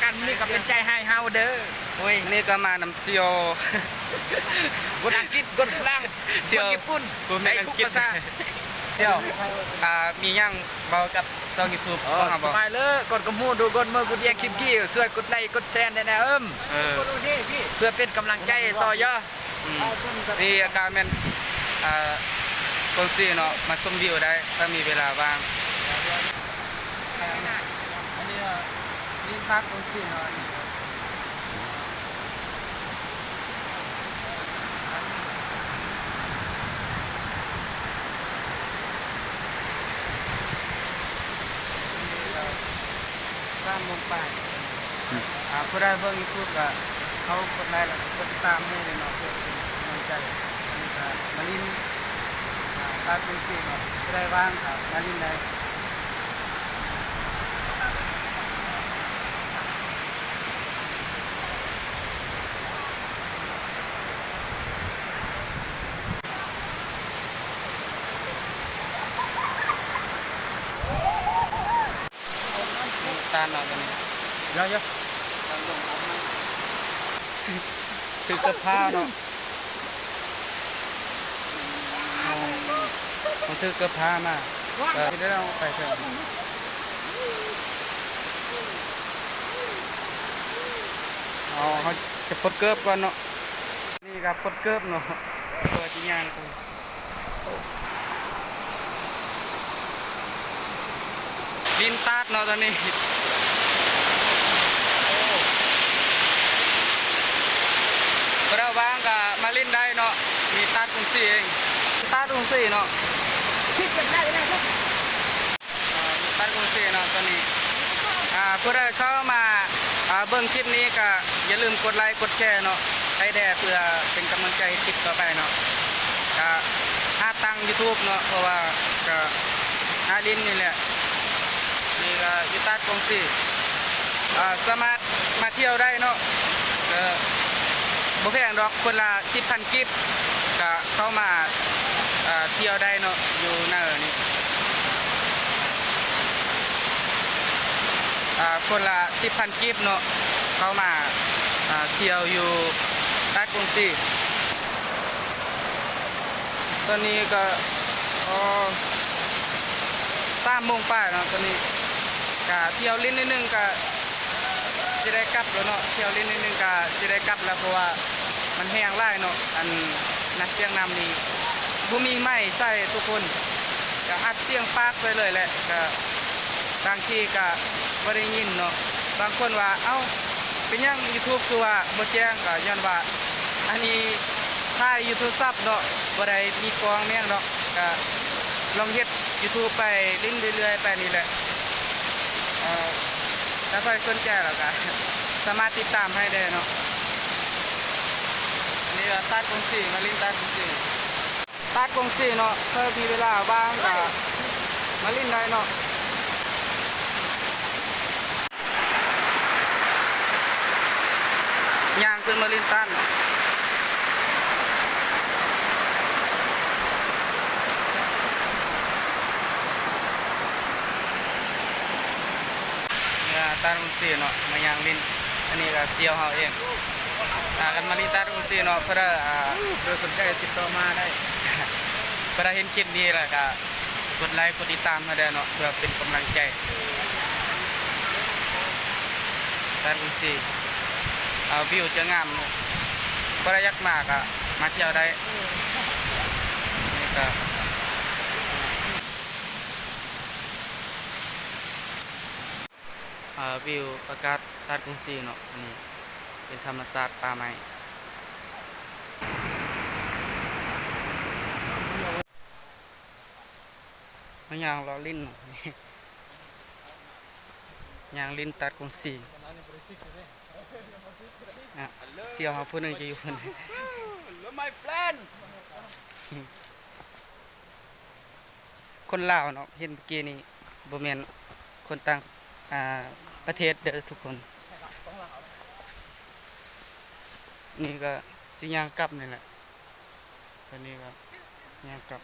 ກັນນີ້ກໍເປັນໃຈໃຫ້ເຮົາເດີ. ໂອ້ຍ ນີ້ກໍມານຳສ່ຽວ ຄົນອັງກິດ ຄົນຝຣັ່ງ ສ່ຽວ ຄົນຍີ່ປຸ່ນ ບໍ່ແມ່ນ ໄດ້ທຸກພາສາ. ສ່ຽວ ອ່າ ມີຫຍັງເວົ້າກັບຊ່ອງຢູທູບຂອງເຮົາບໍ່? ສະບາຍເລີຍ ກົດກົມຮູ້ດູກົດເມີກຸດແຍງຄລິບກີ້ ຊ່ວຍກົດໄລກົດແຊແດ່ນະເອີມ ເອີ ເພື່ອເປັນກຳລັງໃຈຕໍ່ເດີ້. ອືມ ນີ້ອາກາດແມ່ນ ເອີ ກົງສີເນາະ ມາຊົມວິວໄດ້ ຖ້າມີເວລາວ່າງ. ອັນນີ້ ນີ້ປາກກົງສີເນາະ ສາມໂມງປາຍ. ອືມ ອ່າ ຜູ້ໃດເບິ່ງຢູທູບກໍເຂົ້າກົດໄລ ແລ້ວກໍກົດຕິດຕາມໃຫ້ເນາະ ເພື່ອເປັນກຳລັງໃຈ. ອັນນີ້ກໍມາຫຼິ້ນ ອ່າ ຕາດກົງສີເນາະ ຜູ້ໃດວ່າງກໍມາຫຼິ້ນໄດ້. ຕານເນາະ ຕົວນີ້ ເຍາະໆ ຖືກກັບພາເນາະ ເຮົາຖືກກັບພາມາ ກໍຊິໄດ້ເອົາໄປເຖິງ ເຮົາ ເຮົາຈະປົດເກີບກ່ອນເນາະ. ນີ້ກໍປົດເກີບເນາະ ເພື່ອຊິຍ່າງໄປ ຫຼິ້ນຕາດເນາະຕອນນີ້. ເວລາວ່າງກໍມາຫຼິ້ນໄດ້ເນາະ ມີຕາດກຸງສີເອງ ຕາດກຸງສີເນາະ. ອ່າ ຢູ່ຕາດກຸງສີເນາະຕອນນີ້. ອ່າ ຜູ້ໃດເຂົ້າມາ ອ່າ ເບິ່ງຄລິບນີ້ກະຢ່າລືມກົດໄລກົດແຊເນາະ ໃຫ້ແດ່ ເພື່ອເປັນກຳລັງໃຈໃຫ້ຄລິບຕໍ່ໄປເນາະ. ກະຫາຕັ້ງຢູທູບເນາະ ເພາະວ່າກະຫາຫຼິ້ນນີ້ແຫຼະ. ນີ້ກະຢູ່ຕາດກົງສີ ອ່າ ສາມາດ ມາທ່ຽວໄດ້ເນາະ ເອີ ບໍ່ແພງດອກ ຄົນລະສິບພັນກີບ ກະເຂົ້າມາ ເອີ ທ່ຽວໄດ້ເນາະ ຢູ່ໃນນີ້ ອ່າ ຄົນລະສິບພັນກີບເນາະ ເຂົ້າມາ ອ່າ ທ່ຽວຢູ່ຕາດກຸງສີ. ຕອນນີ້ກໍ ອໍ ສາມໂມງປາຍເນາະ ຕອນນີ້ກະທ່ຽວຫຼິ້ນໜ້ອຍໜຶ່ງກະຊິໄດ້ກັບແລ້ວເນາະ ທ່ຽວຫຼິ້ນໜ້ອຍໜຶ່ງກະຊິໄດ້ກັບແລ້ວ ເພາະວ່າມັນແຮງຫຼາຍເນາະ ອັນ ນັກສຽງນຳນີ້ບໍ່ມີໄມໃສ່ທຸກຄົນ ກະອັດສຽງປາກໃສ່ເລີຍແຫຼະ ກະບາງທີກະບໍ່ໄດ້ຍິນເນາະ. ບາງຄົນວ່າ ເອົ້າ ເປັນຫຍັງຢູທູບຄືວ່າບໍ່ແຈ້ງ ກະຍ້ອນວ່າ ອັນນີ້ຖ່າຍຢູ່ໂທລະສັບເນາະ ບໍ່ໄດ້ມີກ້ອງແມ່ນດອກ ກະລອງເຮັດຢູທູບໄປຫຼິ້ນເລື້ອຍໆໄປນີ້ແຫຼະ. ເອີ ຖ້າໃຜສົນໃຈແລ້ວກະສາມາດຕິດຕາມໃຫ້ໄດ້ເນາະ. ອັນນີ້ກໍຕາດກົງສີ ມາຫຼິ້ນຕາດກົງສີ ຕາດກົງສີເນາະ ເພິ່ນມີເວລາວ່າງກໍມາຫຼິ້ນໄດ້ເນາະ. ຍ່າງຂຶ້ນມາຫຼິ້ນຕາດເນາະ ເອີ ຕາດກົງສີເນາະ ມາຍ່າງຫຼິ້ນ. ອັນນີ້ກໍສ່ຽວເຮົາເອງ ພາກັນມາຫຼິ້ນຕາດກຸງສີເນາະ. ເພື່ອ ອ່າ ຜູ້ສົນໃຈຕິດຕໍ່ມາໄດ້ ເພື່ອໄດ້ເຫັນຄລິບນີ້ແລ້ວກະກົດໄລກົດຕິດຕາມໃຫ້ແດ່ເນາະ ເພື່ອເປັນກຳລັງໃຈ. ຕາດກຸງສີ ອ່າ ວິວຈະງາມເນາະ ຜູ້ໃດຢາກມາກະມາທ່ຽວໄດ້. ນີ້ກະ ອ່າ ວິວອາກາດຕາດກຸງສີເນາະ ອັນນີ້ເປັນທຳມະຊາດປ່າໄມ້. ມາຍ່າງເລາະຫຼິ້ນເນາະ ຍ່າງຫຼິ້ນຕາດກຸງສີ. ອ່ະ ສ່ຽວເຮົາຜູ້ໜຶ່ງຈະຢູ່ພຸ້ນ. ຄົນລາວເນາະ ເຫັນເມື່ອກີ້ນີ້ບໍ່ແມ່ນຄົນຕ່າງ ອ່າ ປະເທດເດີທຸກຄົນ. ນີ້ກໍຊິຍ່າງກັບນີ້ແຫຼະ ຕອນນີ້ກໍຍ່າງກັບ.